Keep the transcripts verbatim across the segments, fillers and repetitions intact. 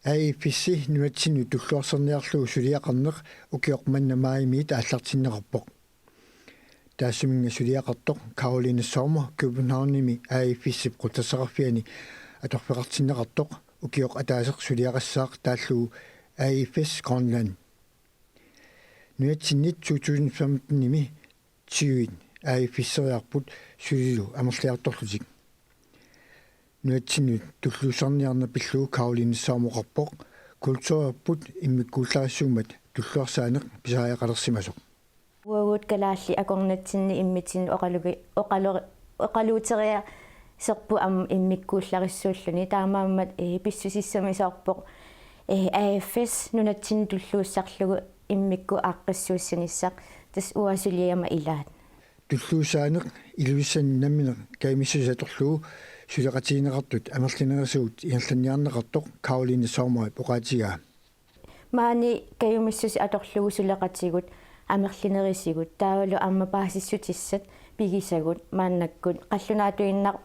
A F S-i nunatsinnut tulluarsarniarlugu suliaqarneq ukioq manna maajimiit aallartinneqarpoq. Taassuminnga suliaqartoq Caroline Sommer Københavnimi A F S-ip qullersaqarfiani atorfeqartinneqartoq ukioq ataaseq suliaqassaaq taallugu A F S Grønland. Nunatsinnit to tusind femten-imi tyve A F S-eriarput sulilu amerliartorlutik. Nunatsinnut tulluussarniarneq pillugu Caroline Sommer oqarpoq kulturerput immikkuullarissummat tulluarsaaneq pisariaqalersimasoq. Uagut kalaallit akornatsinni immitsinnut oqalugi-, oqalu-, oqaluuteriaaserput aamma immikkuullarissuulluni, taamaammat, eh, pissusissamisoorpoq, eh, A F S nunatsinnut tulluussarlugu immikkut aaqqissuussinissaq, tassa uanga suliama ilaat. Tulluussaaneq Ilulissani nammineq kajumissuseq atorlugu suleqatigineqartut amerlinerisigut ingerlanniarneqartoq Caroline Sommerip oqaatigaa. Maani kajumissuseq atorlugu suleqatigut amerlinerisigut taavalu aamma paasissutissat pigisagut maannakkut qallunaatuinnaq,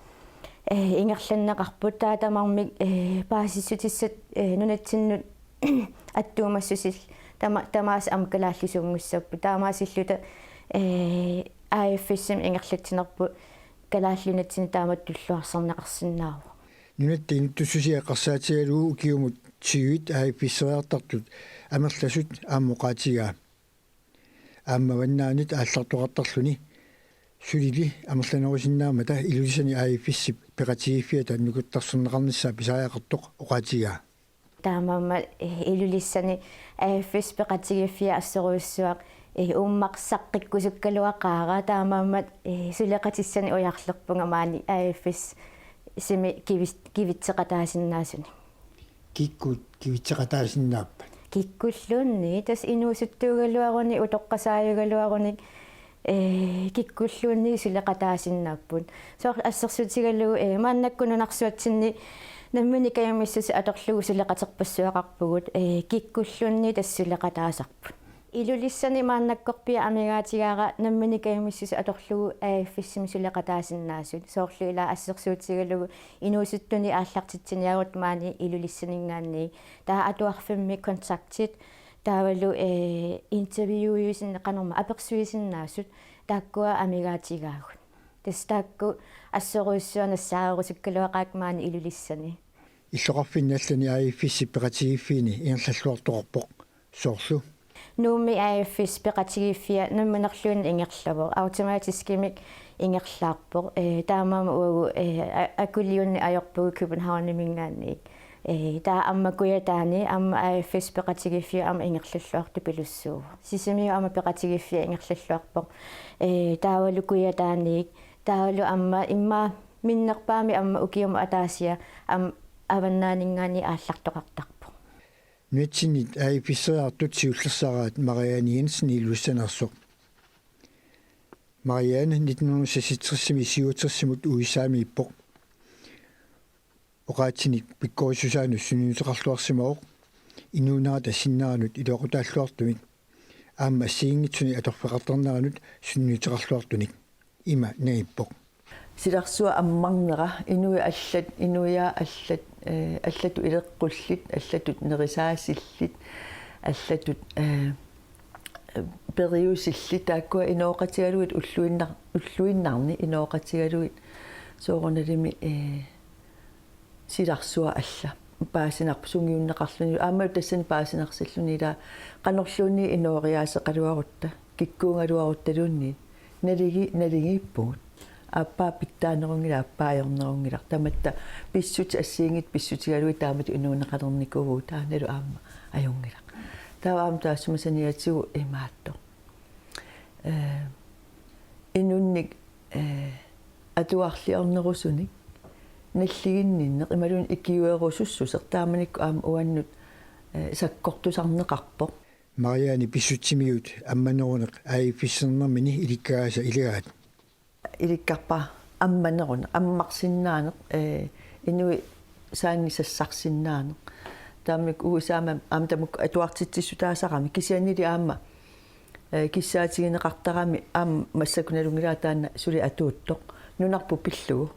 eh, ingerlanneqarput, taava tamarmik, eh, paasissutissat, eh, nunatsinnut attuumassusillit tama-, tamaasa aamma kalaallisuunngussapput, taamaasilluta, eh, A F S-imi ingerlatsinerput Kalaallit Nunatsinni taamatut tulluarsarneqarsinnaavoq. Nunatta inuttussusia eqqarsaatigalugu ukiumut tyve A F S-eriartartut amerlasut aamma oqaatigaa. Aamma avannaanit aallartoqartarluni sulili amerlanerusinnaammata Ilulissani A F S-ip peqatigiiffiata nukittarserneqarnissaa pisariaqartoq oqaatigaa. Taamaammat, eh, Ilulissani A F S peqatigiiffia assorujussuaq, eh, uummarsaqqikkusukkaluaqaara, taamaammat, eh, suleqatissanik ujarlerpunga maani A F S-imi kivis-, kivitseqataasinnaasunik. Kikkut kivitseqataasinnaappat? Kikkulluunniit, tassa inuusuttuugaluarunik, utoqqasaajugaluarunik, eh, kikkulluunniit suleqataasinnaapput. Soorlu assersuutigalugu, eh, maannakkut nunarsuatsinni nammineq kajumissuseq atorlugu suleqaterpassuaqarpugut, eh, kikkulluunniit tassa suleqataasarput. Ilulissani maannakkorpiaq amigaatigaara nammineq kajumissuseq atorlugu A F S-imi suleqataasinnaasut. Soorlu ila assersuutigalugu inuusuttunik aallartitsiniarutta maani Ilulissaninngaanniit. Taava atuarfimmi kontaktit, taavalu, eh, interviewisinnaa-, qanormaa apersuisinnaasut, taakkua amigaatigaagut. Tassa taakku assorujussuaq nassaarerusukkuluaqaakka maani Ilulissani. Illoqarfinni allani A F S-ip peqatigiiffiini ingerlalluartoqarpoq. Soorlu? Nuummi A F S peqatigiiffia namminerluinnaq ingerlavoq, automatiskimik ingerlaarpoq. Eh, taamaammat uagut, eh, a-, Akuliunni ajorpugut Københavniminngaanniit. Eh, taava aamma Kujataani aamma A F S peqatigiiffia aamma ingerlalluartupilussuuvoq. Sisimiut aamma peqatigiiffia ingerlalluarpoq. Eh, taavalu Kujataaniit. Taavalu aamma immaqa minnerpaamik aamma ukiumut ataasia aamma avannaaninngaanniit aallartoqartarpoq. Nunatsinnit A F S-eriartut siullersaaraat Marianne Jensen Ilulissaneersoq. Marianne nitten hundrede seksogtres-imi syvogtres-imut U S A-miippoq. Oqaatsinik pikkorissusaanut sunniuteqarluarsimavoq, inuunerata sinneranut iluaqutaalluartumik aamma assigiinngitsunik atorfeqartarneranut sunniuteqarluartunik. Ima nangippoq. Silarsuaq ammarnera, inuit allat, inuiaat allat, eh, allatut ileqqullit, allatut nerisaasillit, allatut, eh, periusillit, taakkua inooqatigalugit ulluinnar-, ulluinnarni inooqatigalugit soorunalimi, eh, silarsuaq alla paasinarpoq, sungiunneqarluni, aamma tassani paasinarsilluni, ila qanorluunniit inooriaaseqaluarutta, kikkuugaluaruttaluunniit, naligi-, naligiippugut. Aappaa pitsaanerunngilaq, aappaa ajornerunngilaq. Tamatta pissutsit assigiinngitsut pissutigalugit taamatut inuuneqalernikuuvugut, taannalu aamma ajunngilaq. Taava aamma taassuma saniatigut imaattoq. Eh, inunnik, eh, atuarliornerusunik, nalliginninneq imaluunniit ikiuerusussuseq, taamanikkut aamma uannut, eh, sakkortusarneqarpoq. Marianne pissutsimigut ammaneruneq A F S-ernermini ilikkagaasa ilagaat. Ilikkarpara ammaneruneq, ammarsinnaaneq, eh, inuit saanni sassarsinnaaneq. Taamanikkut U S A-mi aamma tamakku atuartitsissutaasarami, kisiannili aamma, eh, kissaatigineqartarami aamma massakkut nalunngilara taanna suli atuuttoq. Nunarput pillugu.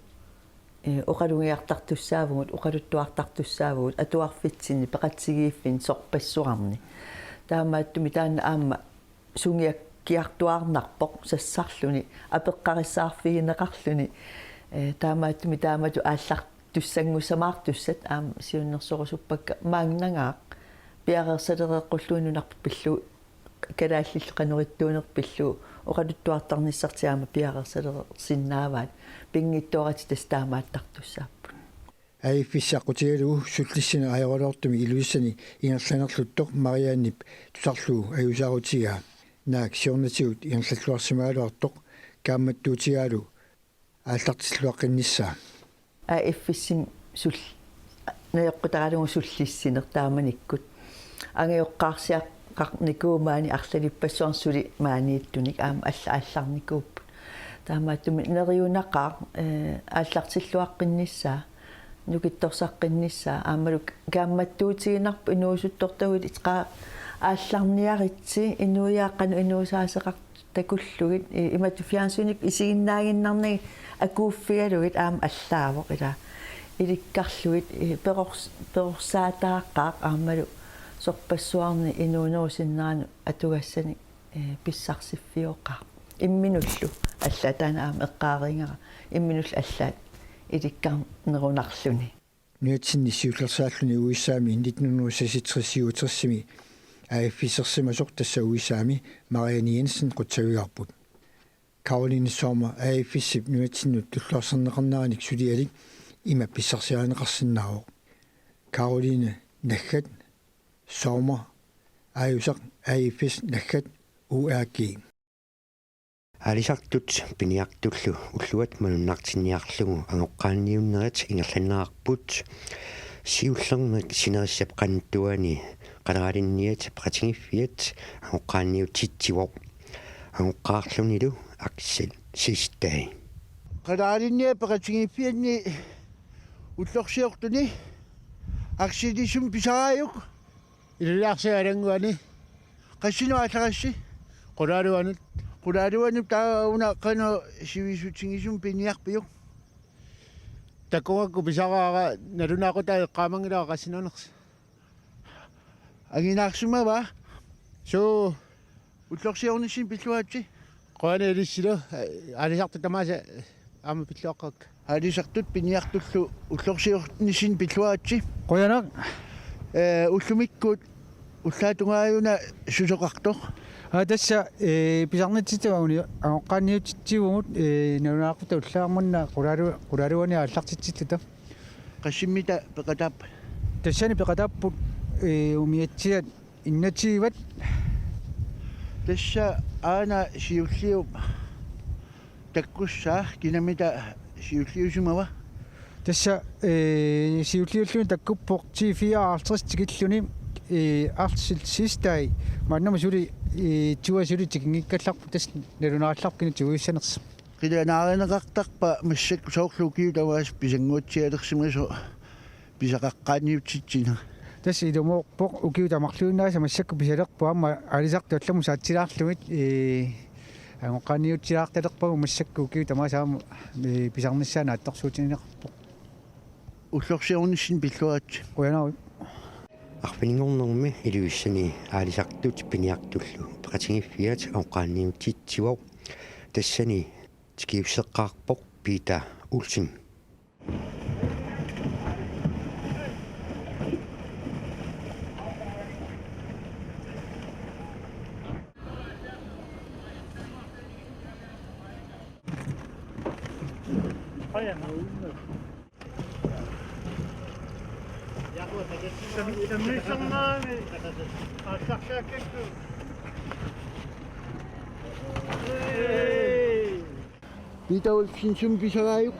Ee, oqalugiartartussaavugut, oqaluttuartartussaavugut atuarfitsinni peqatigiiffinni sorpassuarni. Taamaattumik taanna aamma sungiakkiartuaarnarpoq sassarluni, apeqqarissaarfigineqarluni. Ee, taamaattumik taamatut aallartussanngusamaartussat aamma siunnersorusuppakka, maannagaaq piareersalereeqqullugu nunarput pillugu, kalaallillu qanoq ittuuneq pillugu oqaluttuartarnissartik aamma piareersalereersinnaavaat, pinngitsooratik tassa taamaattartussaapput. A F S aqqutigalugu sullissineq ajoraluartumik Ilulissani ingerlanerluttoq Mariannep tusarlugu ajuusaarutigaa. Naak siornatigut ingerlalluarsimagaluartoq kaammattuutigaalu aallartilluaqqinnissaa. A F S-imi sul-, najoqqutaralugu sullissineq taamanikkut angajoqqaarsiaqarnikuumaani arlalippassuarni suli maaniittunik aamma alla-, aallarnikuupput. Taamaattumik neriunaqaaq, ee, aallartilluaqqinnissaa, nukittorsaqqinnissaa, aammalu kaammattuutiginarpoq inuusuttortagut, iteqaa aallarniaritsi inuiaat qanoq inuusaaseqartut takullugit, i-, imatut fjernsynikkut isiginnaaginnarnagit akuuffigalugit aamma allaavoq, ila ilikkarlugit, i-, perors-, perorsaataaqaaq aammalu sorpassuarni inuunerup sinneranut atugassanik, ee, pissarsiffiuqaaq. Imminullu allaat, taanna aamma eqqaareerigara, imminullu allaat ilikkarnerunarluni. Nunatsinni siullersaalluni U S A-mi nitten hundrede seksogtres-imi A F S-ersimasoq, tassa U S A-mi Marianne Jensen qutsavigaarput. Caroline Sommer A F S-ip nunatsinnut tulluarsarneqarneranik sulialik ima pissarsiarineqarsinnaavoq. Caroline, naggat. Sommer, aajusaq, A F S, naggat, O R G. Aalisartut piniartullu ulluat malunnartinniarlugu angoqqaanniunnerit ingerlanneqarput. Siullermik sinerissap qanittuani Qaleralinniat Peqatigiiffiat angoqqaanniutitsivoq. Angoqqaarlunilu Aksel Sistai. Qaleralinniat Peqatigiiffianni ullorsiortuni Akseli sumi pisaraajuk? Ilulissarsiup alannguani. Qassinut aallarissi? Qulaaluanut. Qulaaluanut. Taava una qanoq sivisutigisumik piniarpiuk? Takugakku pisaraara, nalunaaqutaq eqqaamanngilara qassinuunersoq. Anginaarsimava? Suu. Ullorsiornissinni pilluaritsi. Qujanaq ilissilu, aalisartut tamaasa aamma pilluaqqavakka. Aalisartut piniartullu ullorsiornissinni pilluaritsi. Qujanaq. Ee, ullumikkut ullaap tungaanut susoqartoq? Aa, tassa, ee, pisarnitsitut angoqqaanniutitsivugut, ee, nalunaaqutaq ullaaq manna qulaalu-, qulaaluani aallartitsillutalu. Qassimmita peqataappat? Tassani peqataapput, ee, umiatsiat enogtyve. Tassa aana siulliup takkussaa kinamita siulliusimava? Tassa, ee, siulliulluni takkuppoq ti fireoghalvtreds tikilluni, ee, Aksel Sistai maannamut suli, ee, tua suli tikinngikkallarpoq, tassa nalunaarallarpoq kina tiguissanersoq. Qilanaarineqartarpa massakkut soorlu ukiut tamaasa pisannguatsialersimasoq pisaqaqqaanniutitsineq? Tassa ilumoorpoq, ukiut tamarluinnaasa massakkut pisalerpoq, aamma aalisartut allamut saatsilaarlugit, ee, angoqqaanniutilaartalerpagut massakkut ukiut tamaasa aamma, ee, pisarnissaa naatsorsuutigineqarpoq. Ullorsiornissinni pilluaritsi. Qujanarujussuaq. Arfininngornermi Ilulissani aalisartut piniartullu Peqatigiiffiat angoqqaanniutitsivoq. Tassani tikiusseqqaarpoq Peter Olsen. Peter Olsen, sumi pisaraajuk?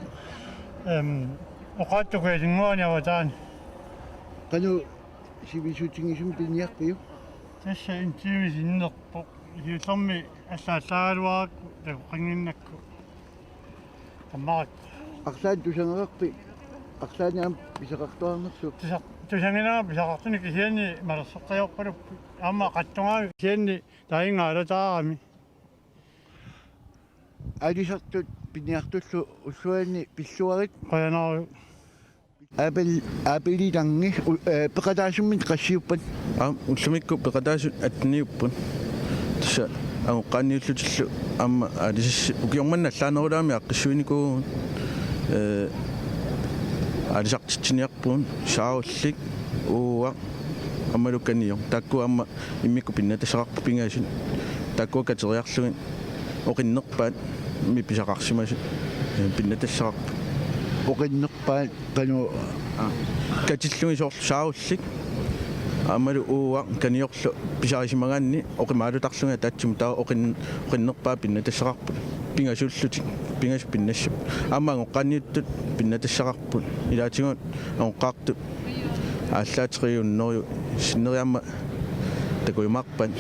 Em, oqaatsukka ilinnguani avataani. Qanoq sivisutigisumik piniarpiuk? Tassa en time sinnerpoq. Siullermik allaallaagaluarakku takoqqannginnakku. Tammarakku. Arlaannik tusagaqarpit? Arlaannik aamma pisaqartuarnersuupput? Tusa-, tusaginanga pisaqartunik, kisianni malersoqqajoorpalupput. Aamma qatsungaavik kisianni tainga alataarami. Aalisartut Piniartullu ulluanni pilluarit. Qujanarujussuaq. Apel, Apeli Tangi, u-, eh, peqataasummi qassiuppat? Aa, ullumikkut peqataasut atteniupput. Tassa angoqqaanniullutillu aamma aalisas-, ukioq manna allaanerulaamik aaqqissuinikuuvugut, eh, aalisartitsiniarpugut, saarullik, uua, aammalu kanioq. Taakku aamma immikkut pinnatassaqarput pingasut. Taakkua kateriarlugit oqinnerpaat mi pisaqarsimasut, eh, pinnatassaqarput. Oqinnerpaat qanoq? Aa. Katillugit soorlu saarullik. Aammalu uua kaniorlu pisarisimagaanni oqimaalutarlugit ataatsimut taava oqin-, oqinnerpaat pinnatassaqarput. Pingasullutik, pingasut pinnassap. Aamma angoqqaanniuttut pinnatassaqarput. Ilaatigut angoqqaartut aallaateqigit unnerujut sinneri aamma takujumaarpaat.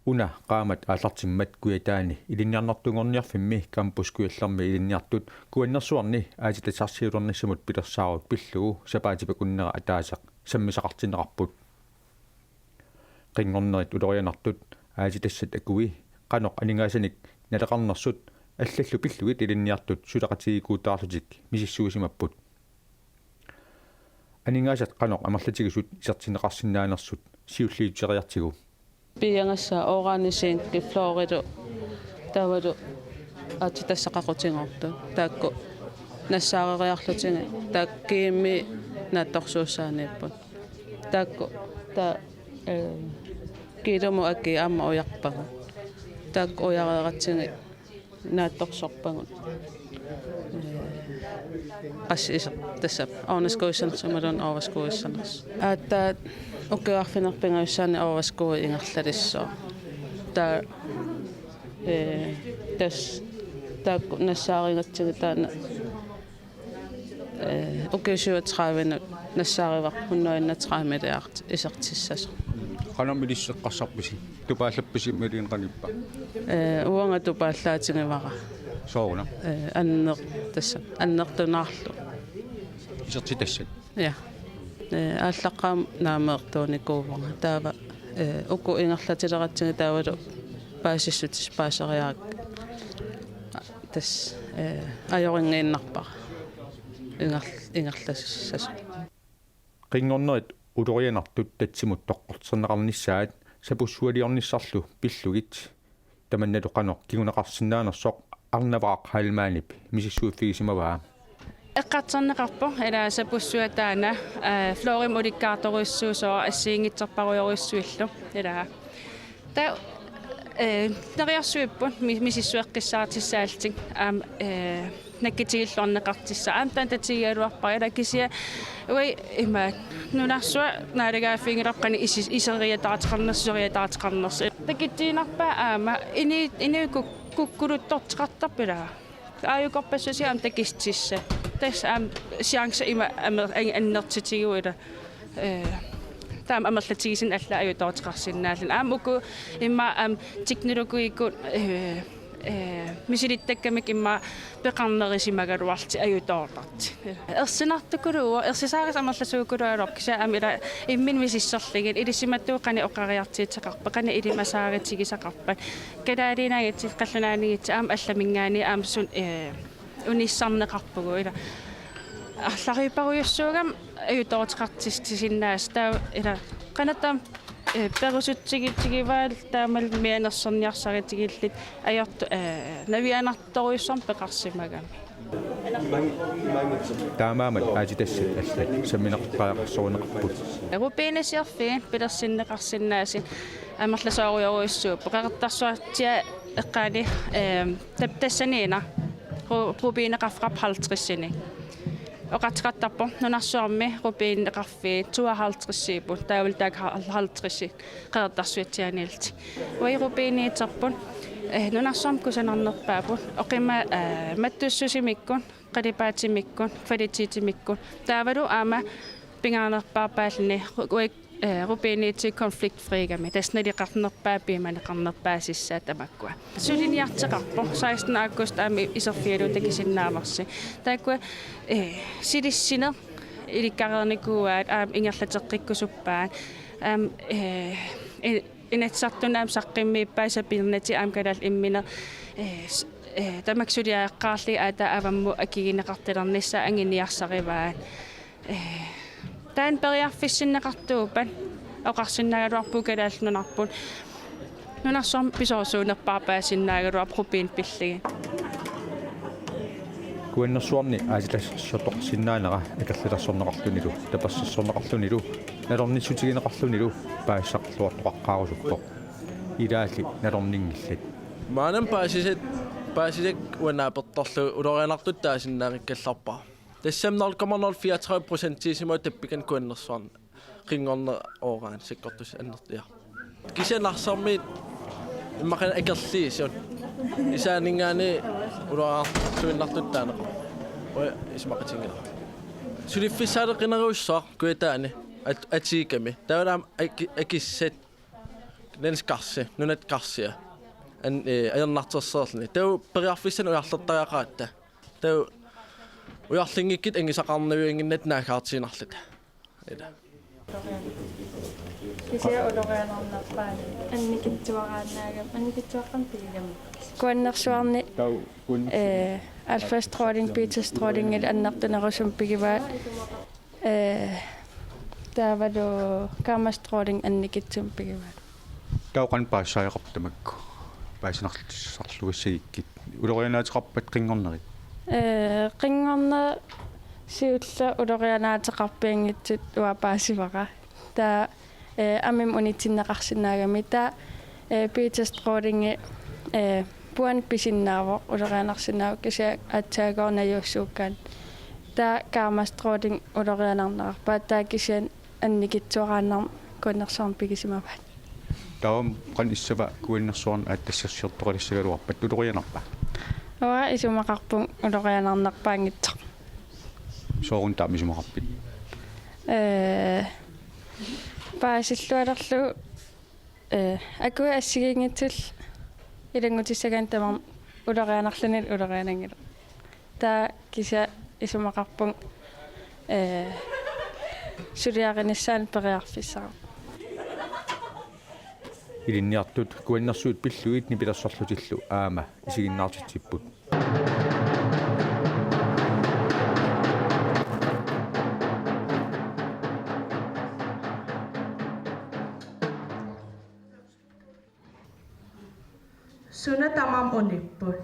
Una qaammat aallartimmat Kujataani Ilinniarnartuunngorniarfimmi Campus Kujallermi ilinniartut Kuannersuarni aatsitassarsiulernissamut pilersaarut pillugu sapaatip akunnera ataaseq sammisaqartinneqarput. Qinngornerit ulorianartut aatsitassat akui qanoq aningaasanik naleqarnersut allallu pillugit ilinniartut suleqatigiikkuutaarlutik misissuisimapput. Aningaasat qanoq amerlatigisut isertinneqarsinnaanersut siulliuteriartigu. Piiagassat uranit, zinkit, fluoritut taavalu aatsitassat qaqutigoortut. Taakku nassaareriarlutigit, taakku kiimmi naatsorsuussaaniipput. Taakku, taava, eh, kiilumut akii aamma ujarpagut. Taakku ujareeratsigit naatsorsorpagut. Eh, qassit iser-, tassa overskuissanersut imaluunniit overskuissanersut. Aatsaat ukioq arfineq-pingajussaanni overskui ingerlalissaaq. Taava, eh, tassa taakku nassaarigatsigit taanna, eh, ukiut syvogtredive-nut nassaarivarput hundrede enogtredive milliarder isertissasoq. Qanoq ilissi eqqarsarpisi? Tupaallappisi imaluunniit qanippa? Eh, uanga tupaallaatigivara. Sooruna? Eh, anner-, tassa, annertunaarlu. Isertitassat? Ja. Eh, aallaqqaammut naameertuunikuuvunga. Taava, eh, uku ingerlatileratsigit taavalu paasissutissat paaseriarakku. Tassa, eh, ajorinngiinnarpara. Inger-, ingerlassasoq. Qinngornerit ulorianartut tatsimut toqqorterneqarnissaat sapussualiornissarlu pillugit. Tamannalu qanoq kinguneqarsinnaanersoq Arnavaq Heilmannip misissuiffigisimavaa. Eqqartorneqarpoq ila sapussua taanna, eh, fluorimik ulikkaartorujussuusoq assigiinngitsorpassuarujussuillu ila. Taava, eh, neriorsuipput mi-, misissueqqissaartissaallutik aamma, eh, nakkutigilluarneqartussaavoq. Aamma taanna tatigigaluarpara ila kisianni uagut ima nunarsuaq naalagaaffiginngilarput qanoq isi-, iseriataartoqarnersoq, iseriataartoqarnersoq. Takusinnaavarput aamma ini-, inuit kuk-, kukkuluttorteqartarput ila. Aajukorpassuit aamma takussutissat. Tassa aamma chance ima amer-, an-, annertutigivoq ila. Eh, taama amerlatigisunik allaat ajutoortoqarsinnaalluni. Aamma uku immaqa aamma teknologikkut, eh, eh, misilittakkamik immaqa peqarnerusimagaluarlutik ajutoortarlutik. Ersinartukuluuvoq, ersisaarissut amerlasuukuluugaluarpoq kisianni aamma ila imminut misissorlugit ilisimatut qanoq oqariartuuteqarpat, qanoq ilimasaarutigisaqarpat. Kalaaliinagitsi, qallunaanigitsi aamma allaminngaanniit aamma suna, eh, unissarneqarpugut ila. Arlariupparujussuugami ajutoortoqartitsisinnaasoq taava ila qanoq taama, eh, perusutsigitigivaat taamalu mianersorniarsarutigillutik ajortut, eh, navianartorujussuarmik peqarsimagami. Taamaammat aatsitassat allat sammineqartariaqarsoruneqarput. Rubinit siorfiit pilersinneqarsinnaasut amerlasoorujorujussuupput. Qeqertarsuatsiaat eqqaani, eh, tap-, tassaniinneq ru-, rubineqarfeqarpoq halvtredsinik. Oqartoqartarpoq nunarsuarmi rubineqarfiit tooghalvtredsiupput, taavalu taakku hal-, halvtredsit Qeqertarsuatsiaaniillutik. Uagut rubiniuterput, eh, nunarsuarmi kusanarnerpaapput, oqima-, eh, mattussusimikkut, qalipaatimikkut, kvalitetimikkut. Taavalu aamma Pingaarnerpaarpaalluni ru-, uik-, eh, rubiniittut konfliktfriigamik. Tassa naleqarnerpaat piumaneqarnerpaat sissaat tamakkua. Suliniarteqarpoq seksten august aamma iserfigalugu takusinnaavarsi. Taakkua, eh, silissineq ilikkareernikuuaat aamma ingerlateqqikkusuppaat. Aamma, eh, i-, Inatsisartuni aamma saqqummiuppaat sapiinnertik aamma kalaallit imminnut, eh, s-, eh, tamakku suliareqqaarlugit aatsaat avammut akigineqartalernissaat anguniarsarivaat. Eh, taanna periarfissinneqartuuppat oqarsinnaagaluarpugut Kalaallit Nunarput nunarsuarmi pisoorsuunerpaarpaasinnaagaluarpoq rubinit pillugit. Kuannersuarni aatsitassarsiortoqarsinnaanera akerlilersorneqarlunilu, tapersersorneqarlunilu, nalornissutigineqarlunilu paasisaqarluartoqaqqaarusuppoq. Ilaalli nalorninngillat. Maanna paasisat, paasisakka uanga naapertorlugu ulorianartutut taasinnaanngikkallarpara. Tassami nul komma nul fireogtredive procentiusimavoq tappikani Kuannersuarni qinngorneq uran sakkortussat annertusiarput. Kisianni Narsarmiit immaqa akerliusut. Isaaninngaanniit ulorianartuinnartutut taaneqarpoq. Uanga isumaqatiginngilara. Suliffissaaleqinerujussuaq Kujataani at-, atuukkami. Taavalu aamma aki-, akissat Nens Karsi, nunatta Karsia. An-, eh, ajornartorsiorluni. Taava periarfissanik ujarlertariaqaratta. Taava ujarlinngikkutta angusaqarnaviannginnatta naaggaartiinnarluta. Ila. Kisianni ulorianarnerpaani annikitsuaraannaagami, annikitsuaqqamik pigigami. Kuannersuarni, eh, alfa stråling, beta strålingit annertunerusumik pigivaat, eh, taavalu gamma stråling annikitsumik pigivaat. Taava qanoq paasisariaqarpa tamakku? Paasineqartarluassagikkit. Ulorianaateqarpat qinngornerit? Ee, qinngornerit siulleq ulorianaateqarpianngitsut uanga paasivara. Taava, ee, amima unitsinneqarsinnaagami. Taava, ee, beta strålingi, ee, puani pisinnaavoq, ulorianarsinnaavoq kisianni aatsaat ajoorsuukkaanni. Taava gamma stråling ulorianarnerarpaa, taava kisianni annikitsuaraannarmik Kuannersuarmi pigisimavaat. Taava qanoq issava Kuannersuarni aatsitassarsiortoqalissagaluarpat, ulorianarpa? Uanga isumaqarpunga ulorianarnerpaanngitsoq. Sooruna taama isumaqarpit? Ee, paasillualerlugu, ee, akuersaarneq assigiinngitsoq ilanngutissagaanni tamarmi ulorianarluni uloriananngilaq. Taava kisianni isumaqarpunga, ee, suliarinissaanut periarfissaqarpoq. Ilinniartut Kuannersuit pillugit nipilersorlutillu aamma isiginnaartitsipput. Suna tamarmi unipput?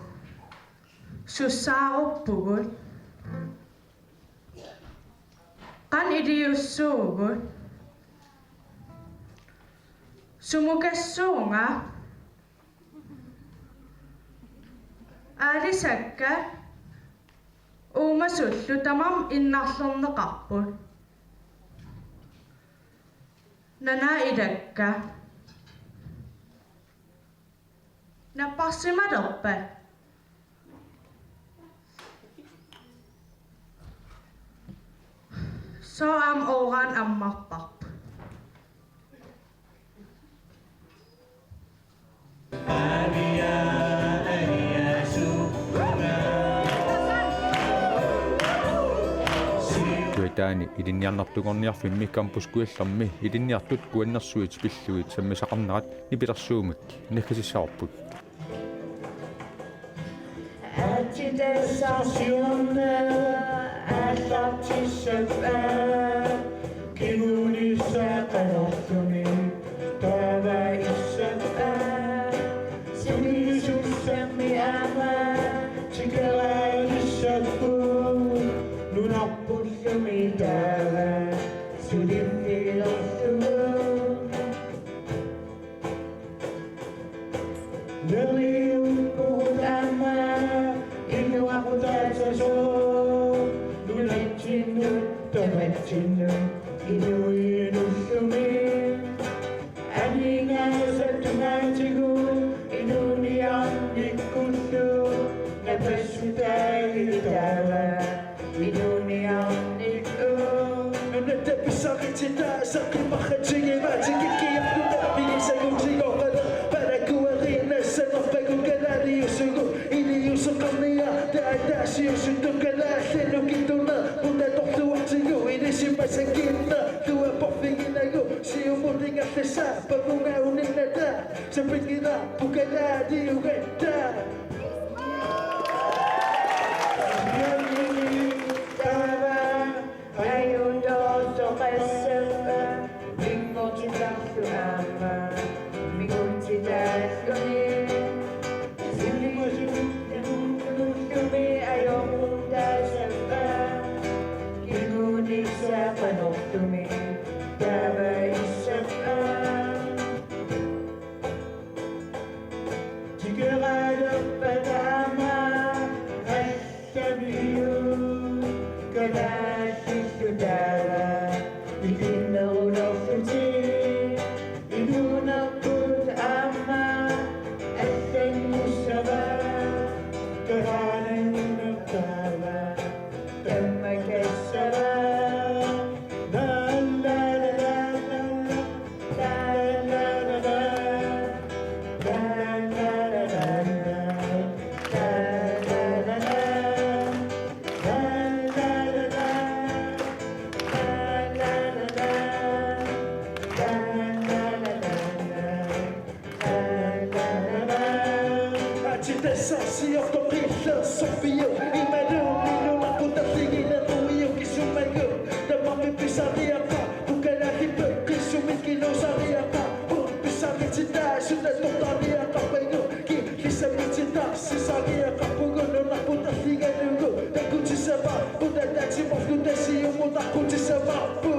Sussaaruppugut? Qanoq iliussuugut? Sumukassuunga? Aalisakkat uumasullu tamarmik innarlerneqarput. Nanaat ilakka. Napparsimalerpat? Sooq aamma uran ammarparput? Kujataani Ilinniarnertut Nunarsuarmi Campus Kujallermi ilinniartut Kuannersuit pillugit sammisaqarnerat nipilersuummik naggatissavarput. Aatsitassarsiorneq aallartissavaa, kingunissaa qanorluni taava issavaa. Sulisussammi aamma tikeraalissapput, nunarpullumi taava suliffilerlugu. Neriuppugut aamma inuaqutaassasoq nunatsinnut tamat Nagu siumut ingerlassaaq pakunga uninnata, sapinngilara pukalaatiugatta. Taava ajunngitsorsuugassappat mingutsitarlu aamma mingutsitalluni. Siumut ajortassappat kingunissaa qanortumi taava issappat. Tikeralerpat aamma allamiut kalaallit taava ikinnerulerlutik. Inuunerput aamma allanngussavaat, kalaaliunerput aamma tammakassavaat. La, la, la, la, la, la. Ati tassa siortoq qillersorfiuvoq imaluunniit nunarput talligineq uiukkisummagu. Tamarmik pisariaqarput kalaallit peqqissumik iluusariaqarput. Pisarititaa suna tortariaqarpagu. Killissamik titarsisariaqarpugut nunarput talligalugu. Takutissavarput ataatsimoorluta siumut aqqutissavagut.